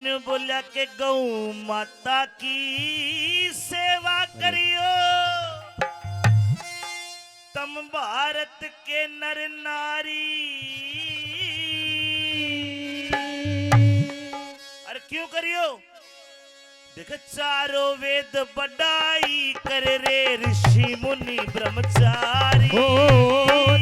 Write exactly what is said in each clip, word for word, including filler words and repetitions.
ने बोल्या के गौ माता की सेवा करियो, तम भारत के नर नारी। अरे क्यों करियो? देख, चारों वेद बड़ाई कर रे ऋषि मुनि ब्रह्मचारी। ओ,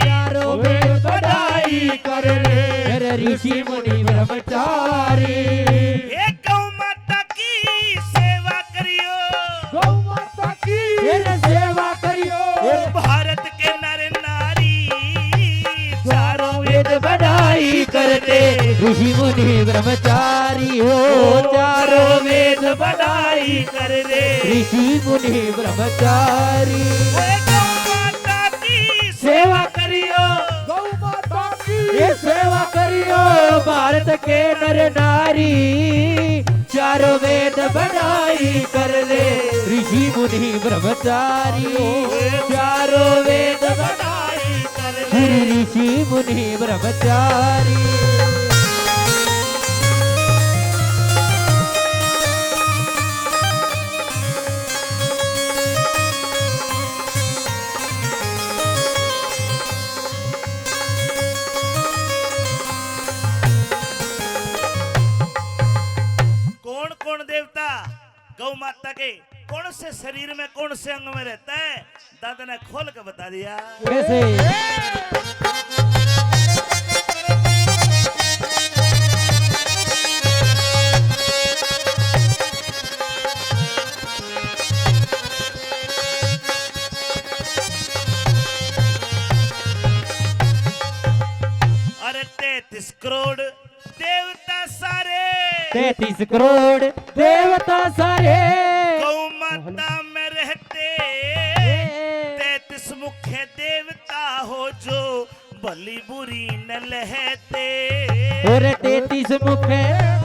चारों वेद बड़ाई कर रे ऋषि मुनि ब्रह्मचारी। हे गौ माता की सेवा करियो। गौ माता की। हे सेवा करियो। भारत के नर नारी। चारों वेद बड़ाई करते ऋषि मुनि ब्रह्मचारी हो। चारों वेद बड़ाई कर रे ऋषि मुनि ब्रह्मचारी। ओए गौ माता की सेवा करियो। गौ माता की। ये सेवा करियो भारत के नर नारी। चारों वेद बड़ाई कर ले ऋषि मुनि ब्रह्मचारी। चारों वेद बड़ाई कर ले ऋषि मुनि ब्रह्मचारी। कौन कौन देवता गौ माता के कौन से शरीर में, कौन से अंग में रहता है, दादा ने खोल के बता दिया। कैसे? अरे तैंतीस करोड़ देवता सारे। तैंतीस करोड़ देवता सारे। गौ माता में रहते। तैंतीस मुख्य देवता हो जो भली बुरी न लहते। और तैंतीस मुख्य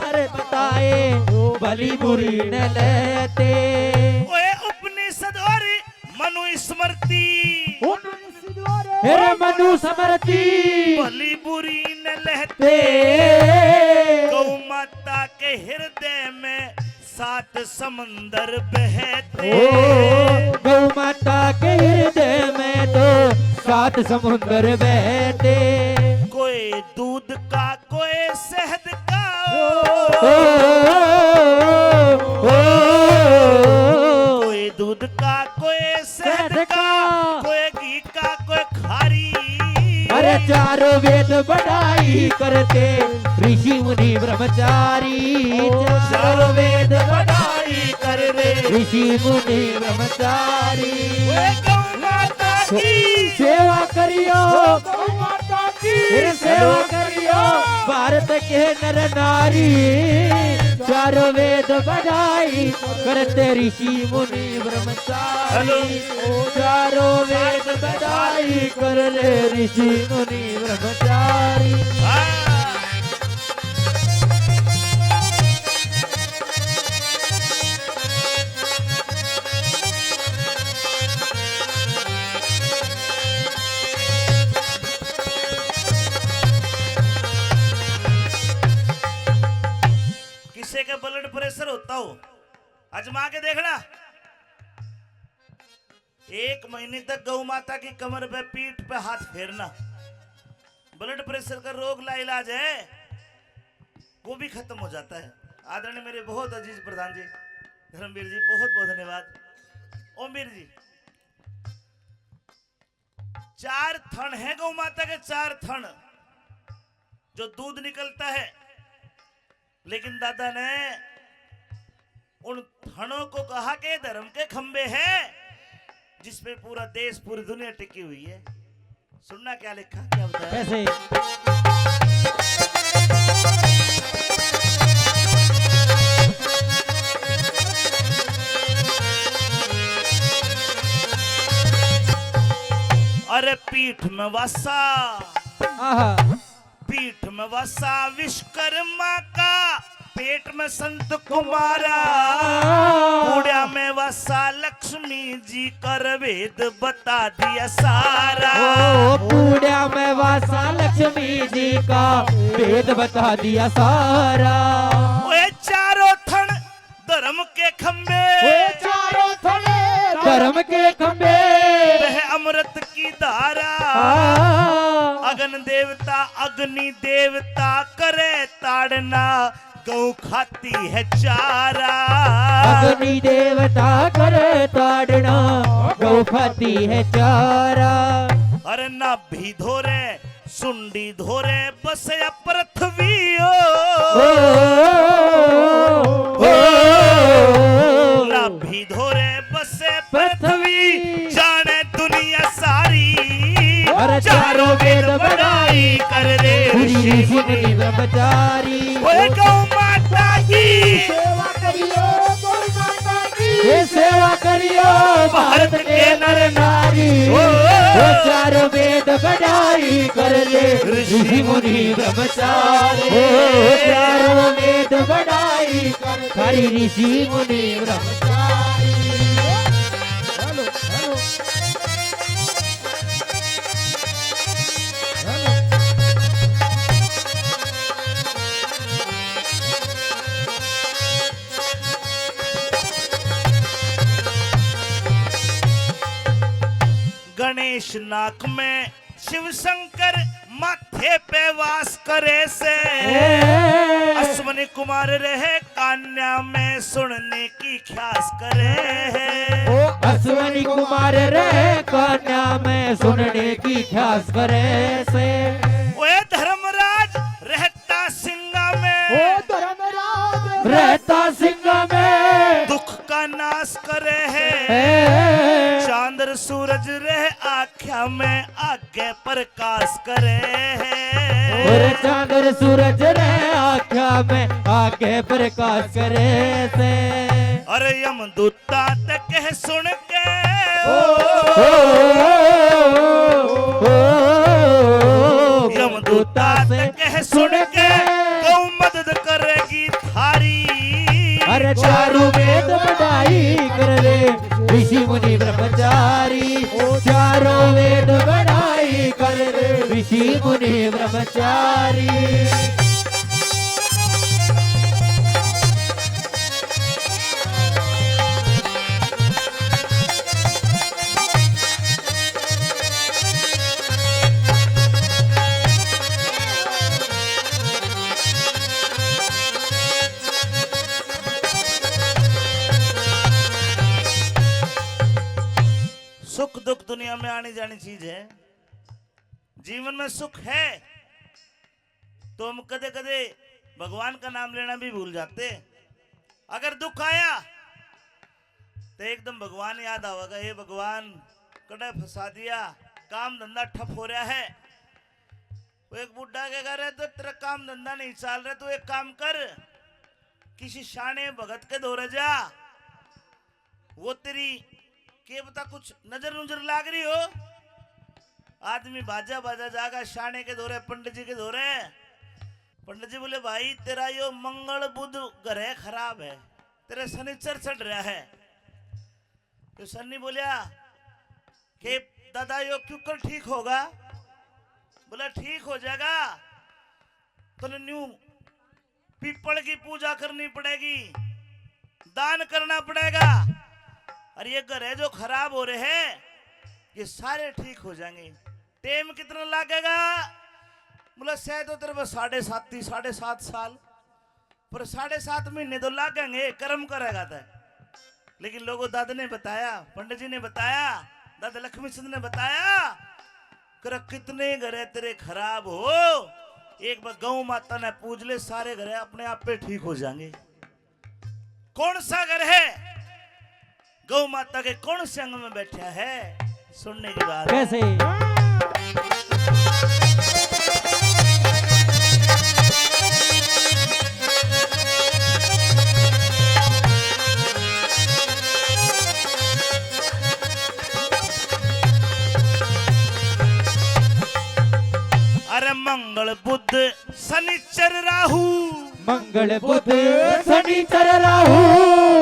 अरे बताए भली बुरी न लहते। ओए उपनिषद और मनुस्मृति। हे मनुस्मृति। भली बुरी न लहते। गौ माता के हृदय में सात समुंदर बहते। ओ, गौ माता के हृदय में तो सात समुंदर बहते। कोई दूध का कोई शहद का। ओ, ओ, कोई दूध का कोई शहद का, कोई घी का कोई खारी। अरे चारों वेद बड़ाई करते ऋषि मुनि ब्रह्मचारी। चारों वेद बड़ाई कर रे ऋषि मुनि ब्रह्मचारी। ओए गौ माता की सेवा करियो। गौ माता की सेवा करियो। भारत के नर नारी चारों वेद बड़ाई करते ऋषि मुनि ब्रह्मचारी। चारों वेद बड़ाई कर ले ऋषि मुनि ब्रह्मचारी। किसी का ब्लड प्रेशर होता हो, आजमा के देखना। एक महीने तक गौ माता की कमर पे, पीठ पे हाथ फेरना, ब्लड प्रेशर का रोग ला इलाज है, वो भी खत्म हो जाता है। आदरणीय मेरे बहुत अजीज प्रधान जी, धर्मवीर जी, बहुत बहुत धन्यवाद। ओमवीर जी, चार थन है गौ माता के, चार थन जो दूध निकलता है, लेकिन दादा ने उन थनों को कहा के धर्म के खंबे हैं, जिस पे पूरा देश, पूरी दुनिया टिकी हुई है। सुनना क्या लिखा, क्या बताया? कैसे? अरे पीठ में वासा, आहा। पीठ में वासा विश्वकर्मा का, पेट में संत कुमारा, पूड़िया में वासा लक्ष्मी जी का, रे वेद बता दिया सारा। ओ, पूड़िया में वासा लक्ष्मी जी का, वेद बता दिया सारा। ओए चार देवता अग्नि देवता करे ताड़ना, गौ खाती है चारा। अग्नि देवता करे ताड़ना, गौ खाती है चारा। अरे नाभि धोरे सुंडी धोरे बसे पृथ्वी ओ। ओ, ओ, ओ, नाभि धोरे बसे पृथ्वी, पृथ्वी। जाने दुनिया सारी। अरे चारों वेद बड़ाई कर रे ऋषि मुनि ब्रह्मचारी। ओए गौ माता की सेवा करियो, गौ माता की। ये सेवा करियो भारत के नर नारी। ओ, ओ, चारों वेद बड़ाई कर ले ऋषि मुनि ब्रह्मचारी। ओ, चारों वेद बड़ाई कर थारी ऋषि मुनि ब्रह्मचारी। Hello, hello. गणेश नाक में शिव शंकर माथे पे वास करे से। ए। अश्वनी कुमार रहे कान्या में सुनने की ख्यास करे है। ओ अश्वनी कुमार रहे कान्या में सुनने की ख्यास करे से। ओए धर्मराज रहता सिंगा में। ओ धर्मराज रहता सिंगा में। दुख का नाश करे है। है। चांद सूरज रहे आख्या में आगे प्रकाश करे है। और चांद सूरज रहे आख्या में आगे प्रकाश करे से। अरे यमदूता ते कह सुन के। ओ, ओ, ओ, यमदूता ते कह सुन के गौ मदद करेगी थारी। अरे चारों वेद बड़ाई कर ले ऋषि मुनि ब्रह्मचारी। ओ चारों वेद बड़ाई कर ले ऋषि मुनि ब्रह्मचारी। सुख दुख दुनिया में आनी जानी चीज है। जीवन में सुख है तो हम कदे कदे भगवान का नाम लेना भी भूल जाते। अगर दुख आया तो एकदम भगवान याद आवेगा, हे भगवान, कड़े फंसा दिया, काम धंधा ठप हो रहा है। वो एक बुढ़ा के घर है तो तेरा काम धंधा नहीं चल रहा, तू एक काम कर, किसी शाणे भगत के धोरे जा, वो तेरी के पता कुछ नजर नुजर लाग रही हो। आदमी भाजा भाजा जागा शाणे के धोरे, पंडित जी के धोरे। पंडित जी बोले, भाई, तेरा यो मंगल बुध ग्रह खराब है, तेरे शनिचर चढ़ रहा है। तो सन्नी बोलिया कि दादा, यो क्यों कर ठीक होगा? बोला, ठीक हो जाएगा, तने न्यू पीपल की पूजा करनी पड़ेगी, दान करना पड़ेगा, और ये ग्रह जो खराब हो रहे हैं, ये सारे ठीक हो जाएंगे। टेम कितना लागेगा? बोला, शायद तो तेरे पास साढ़े सात ही, साढ़े सात साल, पर साढ़े सात महीने तो लागेंगे, कर्म करेगा तै। लेकिन लोगों, दादा ने बताया, पंडित जी ने बताया, दादा लक्ष्मी चंद ने बताया, कर कितने ग्रह तेरे खराब हो, एक बार गौ माता ने पूज ले, सारे ग्रह अपने आप पे ठीक हो जाएंगे। कौन सा ग्रह है? गौ माता के कौन से अंग में बैठा है? सुनने की बात। कैसे? अरे मंगल बुध शनिचर राहु। मंगल बुध शनिचर राहु।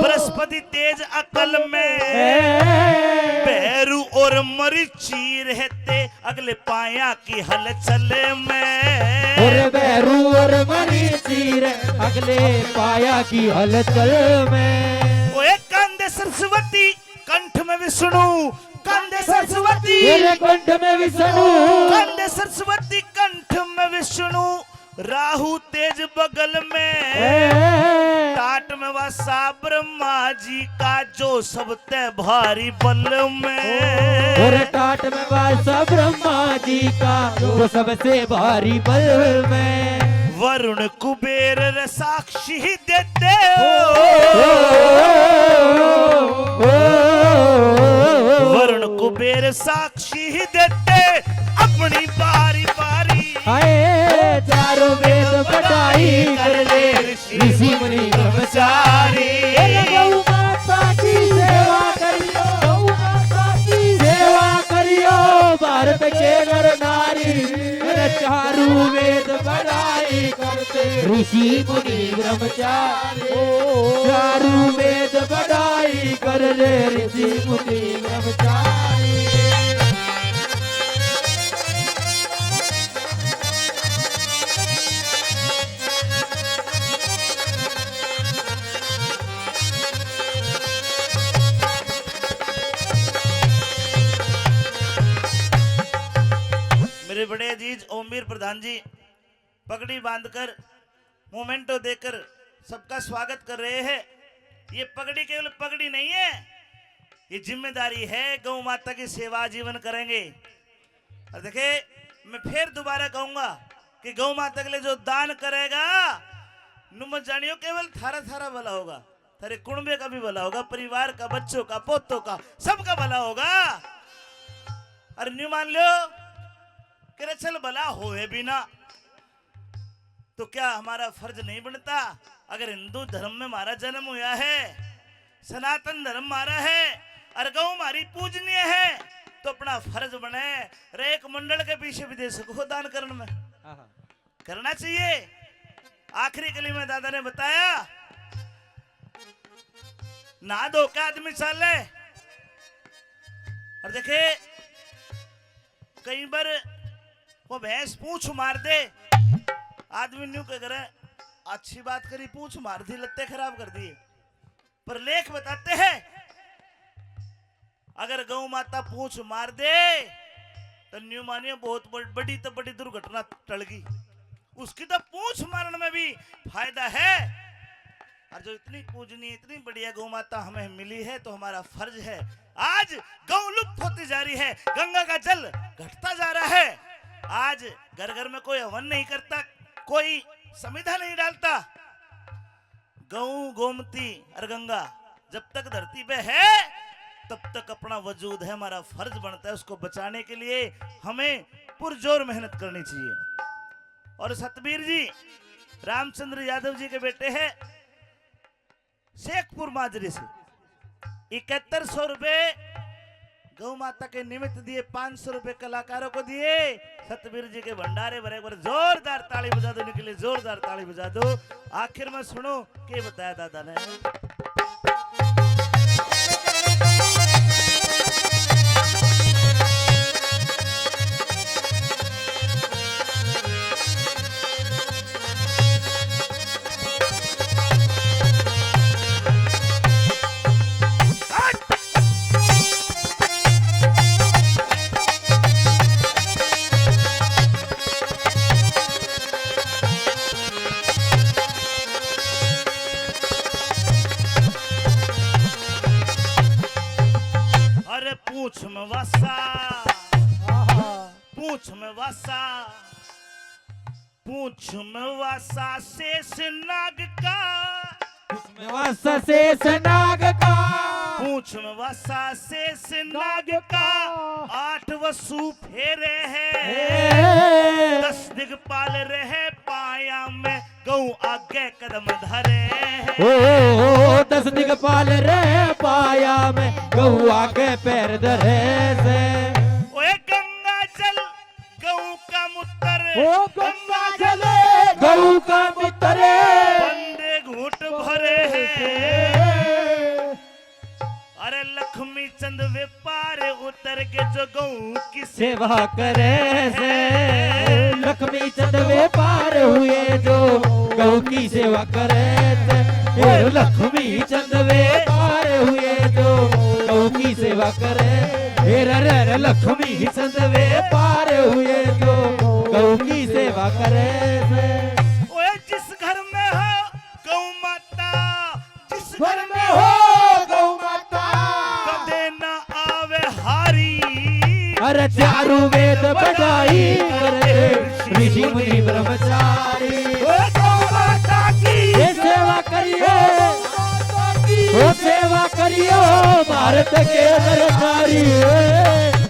बृहस्पति तेज अकल में। ए। भैरू और मरीची रहते अगले पाया की हलचल में। और भैरू और मरीची रहे अगले पाया की हलचल में। ओए कांधे सरस्वती, कंठ में विष्णु, कांधे सरस्वती। तेरे कंठ में विष्णु। कांधे सरस्वती, कंठ में विष्णु राहु तेज बगल में, टाट में वासा ब्रह्मा जी का जो सबते भारी बल में। और टाट में वासा ब्रह्मा जी का जो सबसे भारी बल में। वरुण कुबेर रे साक्षी देते हो। वरुण कुबेर साक्षी देते अपनी बारी बारी। हाय, चारों वेद बड़ाई कर ले ऋषि मुनि ब्रह्मचारी। गौ माता की सेवा करियो, गौ माता की सेवा करियो, भारत के नर नारी। अरे चारों वेद बड़ाई करते ऋषि मुनि ब्रह्मचारी। चारों वेद बड़ाई कर ले ऋषि मुनि ब्रह्मचारी। मेरे बड़े अजीज ओमवीर प्रधान जी पगड़ी बांधकर, मोमेंटो देकर सबका स्वागत कर रहे हैं। ये पगड़ी केवल पगड़ी नहीं है, ये जिम्मेदारी है। गौ माता की सेवा आजीवन करेंगे। और देखे, मैं फिर दोबारा कहूंगा कि गौ माता के लिए जो दान करेगा, नुमत जानियो, केवल थारा, थारा भला होगा, थारे कुणबे का भी भला होगा, परिवार का, बच्चों का, पोतों का, सबका भला होगा। और न्यू मान लो कि रे चल भला होए भी ना, तो क्या हमारा फर्ज नहीं बनता? अगर हिंदू धर्म में हमारा जन्म हुआ है, सनातन धर्म हमारा है, और गौ हमारी पूजनीय है, तो अपना फर्ज बने रे एक मंडल के पीछे भी दे सको दान करण में। आहा। करना चाहिए। आखिरी कली में दादा ने बताया, नहा धो के आदमी चाले। और देखे, कई बार वो भैंस पूंछ मार दे, आदमी न्यू के करे, अच्छी बात करी, पूंछ मार दी, लत्ते खराब कर दिए। पर लेख बताते हैं, अगर गौ माता पूंछ मार दे, तो न्यू मानिए बहुत बड़-, बड़ी तो बड़ी दुर्घटना टल गई। उसकी तो पूंछ मारण में भी फायदा है। और जो इतनी पूजनीय, इतनी बढ़िया गौ माता हमें मिली है, तो हमारा फर्ज है, आज गौ लुप्त होती जा रही है, गंगा का जल घटता जा रहा है। आज घर घर में कोई हवन नहीं करता, कोई समिधा नहीं डालता। गऊ, गोमती और गंगा जब तक धरती पे है, तब तक अपना वजूद है, हमारा फर्ज बनता है उसको बचाने के लिए हमें पुरजोर मेहनत करनी चाहिए। और सतबीर जी रामचंद्र यादव जी के बेटे हैं, शेखपुर माजरी से इकहत्तर सौ रुपए गौ माता के निमित्त दिए, पाँच सौ रुपए कलाकारों को दिए। सतबीर जी के भंडारे भरे, एक बार जोरदार ताली बजा दो इनके लिए, जोरदार ताली बजा दो। आखिर में सुनो के बताया दादा ने। अरे पूंछ में वासा, आहा। पूंछ में वासा, पूंछ में वासा शेष नाग का। पूंछ में वासा शेष नाग का। पूंछ में वासा शेष नाग का। आठ वसु फेरे हैं। हे। दस दिगपाल रहे पाया में, गऊ आगे कदम धरे हैं। ओ, ओ, ओ, दस दिगपाल रहे पाया में, गऊ आगे पैर धरे से। ओए गंगा जल गऊ का मूत्र, ओ गंगा जल, गऊ का मूत्र, बंदे घूंट भरे हैं। अरे लक्ष्मी चंद व्यापार उतर के जो गऊ की सेवा करे से, लक्ष्मी चंद व्यापार हुए जो गऊ की सेवा करे से। हे लक्ष्मी चंद व्यापार हुए जो गऊ की सेवा करे। हे रे रे रे लक्ष्मी चंद व्यापार हुए जो गौ की सेवा करे से। ओए, जिस घर में हो गौ माता, जिस घर में हो गौ माता, कदे ना आवे हारी। अरे चारों वेद बधाई करते ऋषि मुनि ब्रह्मचारी। ओ गौ माता की ये सेवा करियो, ओ सेवा करियो भारत के नर नारी।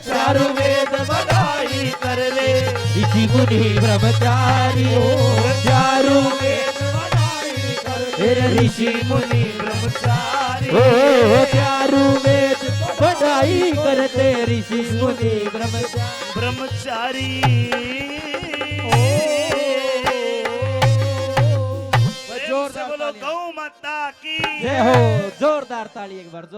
चारों वेद बधाई कर ले ऋषि मुनि ब्रह्मचारी। ओ चारों वेद बधाई कर ले ऋषि मुनि ब्रह्मचारी। ओ चारों वेद बधाई करते ऋषि मुनि ब्रह्मचारी। ब्रह्मचारी। प्रेम से बोलो गौ माता की। जय हो। जोरदार ताली एक बार।